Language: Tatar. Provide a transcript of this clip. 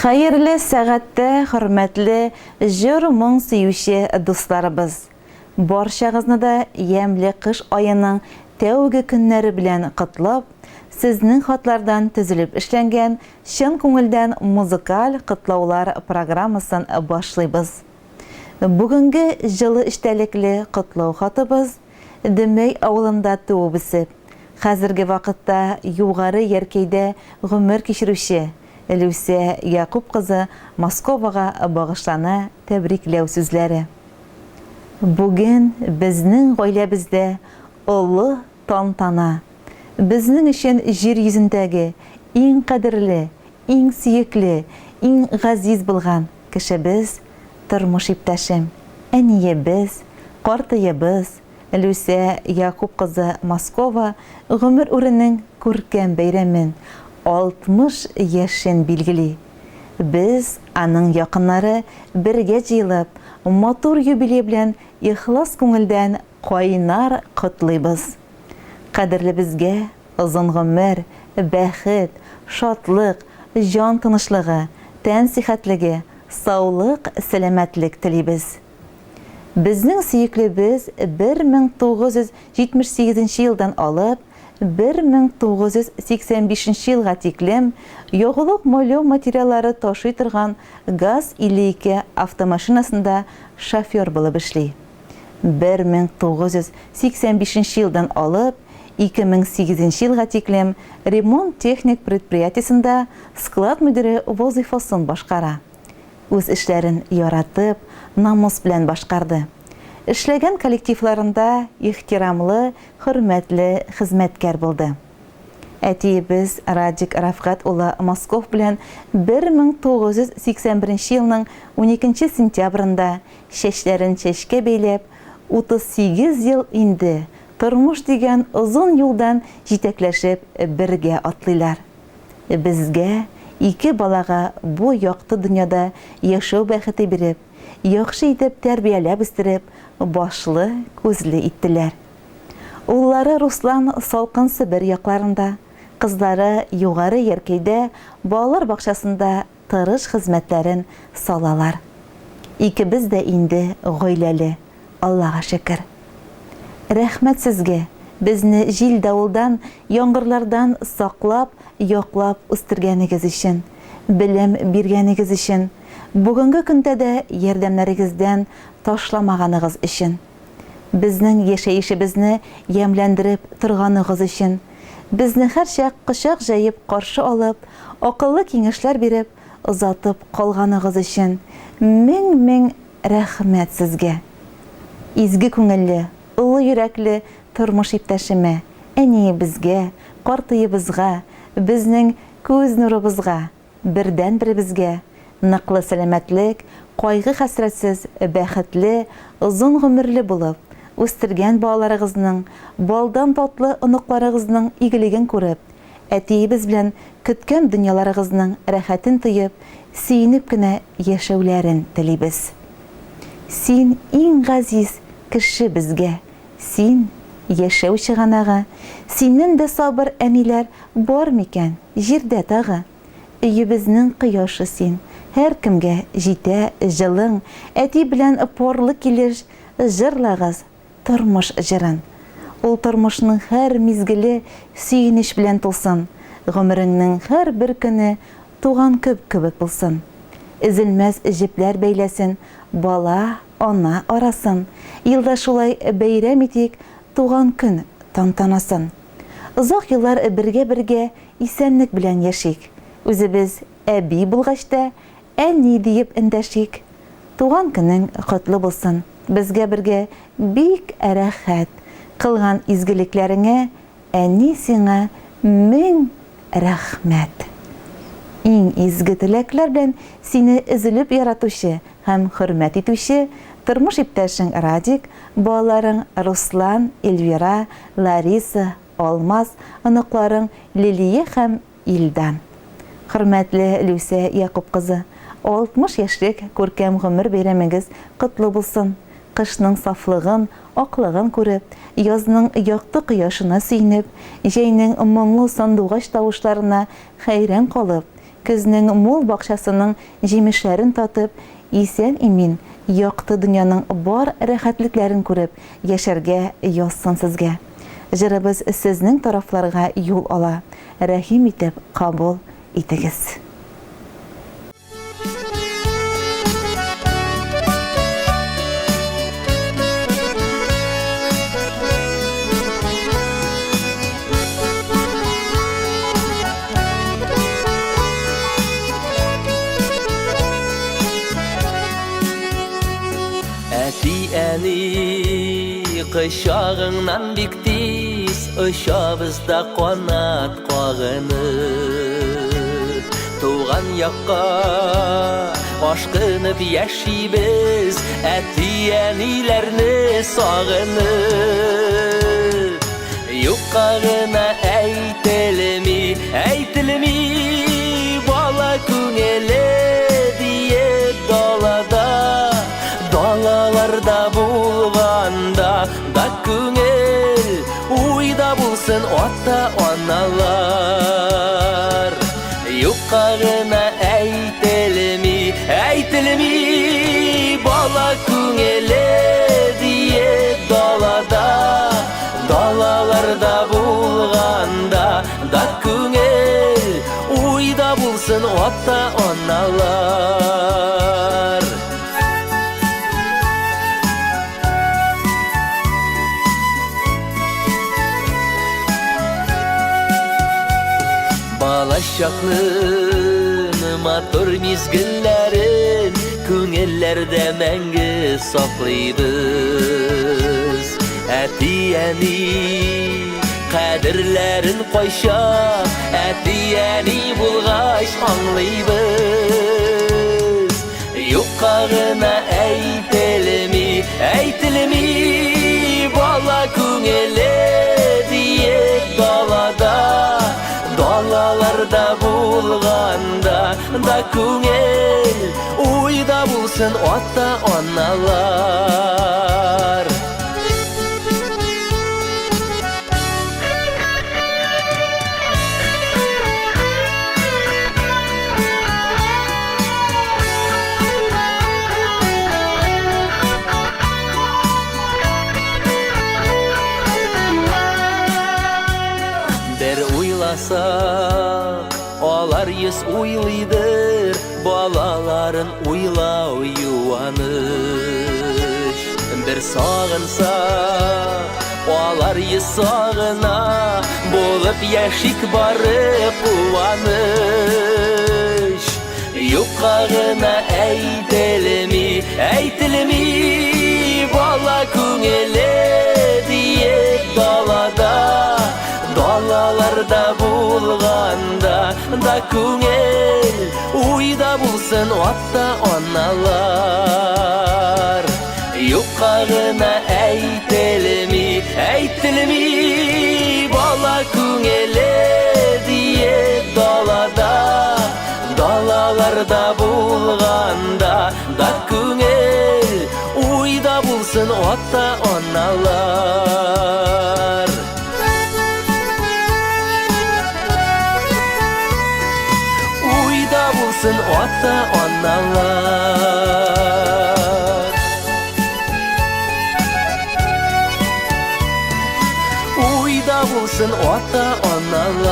Хәерле сәгатьтә, хөрмәтле җыр-моң сөюче дусларыбыз! Барчагызны да ямьле кыш аеның тәүге көннәре белән котлап, сезнең хатлардан төзелеп эшләнгән чын күңелдән музыкаль котлаулар программасын башлыйбыз. Бүгенге җылы эчтәлекле котлау хатыбыз Дөмәй авылында туып-үсеп, хәзерге вакытта Югары Яркәйдә гомер кичерүче Лүсә Якуп кызы Московага багышлана тәбрикләү сүзләре. Бүген безнең гаиләбездә олы тантана. Безнең өчен җир йөзендәге иң кадерле, иң сөекле, иң газиз булган кешебез, тормыш иптәшем, әниебез, картыебыз Лүсә Якуп кызы Москова гомер үренең күркәм бәйрәмен, 60 яшен билгели. Без, аның якыннары, бергә җыелып, матур юбилей белән ихлас күңелдән кайнар котлыйбыз. Кадерлебезгә озын гомер, бәхет, шатлык, җан тынычлыгы, тән сихәтлеге, саулык, сәламәтлек телибез. Безнең сөеклебез 1978 нче елдан алып 1985 нче елга тиклем ягулык-майлау материаллары ташый торган ГАЗ-52 автомашинасында шофер булып эшли. 1985 нче елдан алып 2008 нче елга тиклем ремонт-техник предприятиесендә склад мөдире вазыйфасын башкара. Үз эшләрен яратып, намус белән башкарды. Эшләгән коллективларында ихтирамлы, хөрмәтле хезмәткәр булды. Әтиебез Радик Рафгать улы Москов белән 1981 нче елның уникенче сентябрендә чәчләрен чәчкә бәйләп, 38 ел инде тормыш дигән озын юлдан җитәкләшеп бергә атлыйлар. Безгә, ике балага бу якты дөньяда яшәү бәхете биреп, яхшы итеп тәрбияләп үстереп, башлы, күзле иттеләр. Уллары Руслан салкын Себер якларында, кызлары Югары Яркәйдә балалар бакчасында тырыш хезмәтләрен салалар. Икебез дә инде гаиләле, Аллага шөкер. Рәхмәт сезгә, безне җил-давылдан, яңгырлардан саклап, яклап үстергәнегез өчен, белем биргәнегез өчен, бүгенге көндә дә ярдәмнәрегездән ташламаганыгыз өчен. Безнең яшәешебезне ямьләндереп торганыгыз өчен, безне һәрчак кочак җәеп каршы алып, акыллы киңәшләр биреп, озатып калганыгыз өчен мең-мең рәхмәт сезгә! Изге күңелле, олы йөрәкле тормыш иптәшемә, әниебезгә, картыебызга, безнең күз нурыбызга, Бердәнберебезгә ныклы сәламәтлек, кайгы-хәсрәтсез, бәхетле, озын гомерле булып, үстергән балаларыгызның, балдан татлы оныкларыгызның игелеген күреп, әтиебез белән көткән дөньяларыгызның рәхәтен тоеп, сөенеп кенә яшәүләрен телибез. Син иң газиз кеше безгә, син, яшәү чыганагы, синнән дә сабыр әниләр бар микән җирдә тагы? Өебезнең кояшы син, һәркемгә җитә җылың, Әти белән парлы килеш җырлагыз тормыш җырын. Ул тормышның һәр мизгеле сөенеч белән тулсын, Гомереңнең һәрбер көне туган көн кебек булсын. Өзелмәс җепләр бәйләсен бала, ана арасын, Елда шулай бәйрәм итик туган көн тантанасын. Озак еллар бергә-бергә Исәнлек белән яшик. Үзебез әби булгач та, әни диеп эндәшик. Туган көнең котлы булсын. Безгә бергә бик рәхәт. Кылган изгелекләреңә, әни сиңа мең рәхмәт. Иң изге теләкләр белән сине өзелеп яратучы һәм хөрмәт итүче тормыш иптәшең Радик, балаларың Руслан, Эльвира, Лариса, Алмаз, оныкларың Лилия һәм Илдан. Хөрмәтле Люся Якуп кызы, 60 яшьлек күркәм гомер бәйрәмегез котлы булсын! Кышның сафлыгын, аклыгын күреп, язның якты кояшына сөенеп, җәйнең моңлы сандугач тавышларына хәйран калып, Көзнең мул бакчасының җимешләрен татып, исән-имин, якты дөньяның бар рәхәтлекләрен күреп яшәргә язсын сезгә. Җырыбыз сезнең тарафларга юл ала, рәхим итеп кабул итегез. Әти-әни кочагыңнан бик тиз очабыз да канат кагынып. Туган якка ашкынып яшибез, әти-әниләрне сагынып. Юкка гына әйтелми, әйтелми, бала күңеле диеп далада, далаларда булганда да күңел уйда булсын ата-аналар. Юкка гына әйтелми, әйтелми, бала күңеле диеп далада, далаларда булганда да күңел уйда булсын ата-аналар. Балачакның матур мизгелләрен күңелләрдә мәңге саклыйбыз. Әти-әни кадерләрен кайчак әти-әни булгач аңлыйбыз. Юкка гына әйтелми, әйтелми, бала күңеле диеп далада, далаларда булганда да күңел уйда булсын ата-аналар. Бер уйласак, алар йөз уйлыйдыр, балаларын уйлау юаныч. Бер сагынсак, алар йөз сагына, булып яшик бары куаныч. Юкка гына әйтелми, әйтелми, бала күңеле диеп далада, далаларда булганда да күңел уйда булсын ата-аналар. Юкка гына әйтелми, әйтелми, бала күңеле диеп далада, далаларда булганда да күңел уйда булсын ата-аналар. Уйда булсын ата-аналар. Уйда булсын ата-аналар.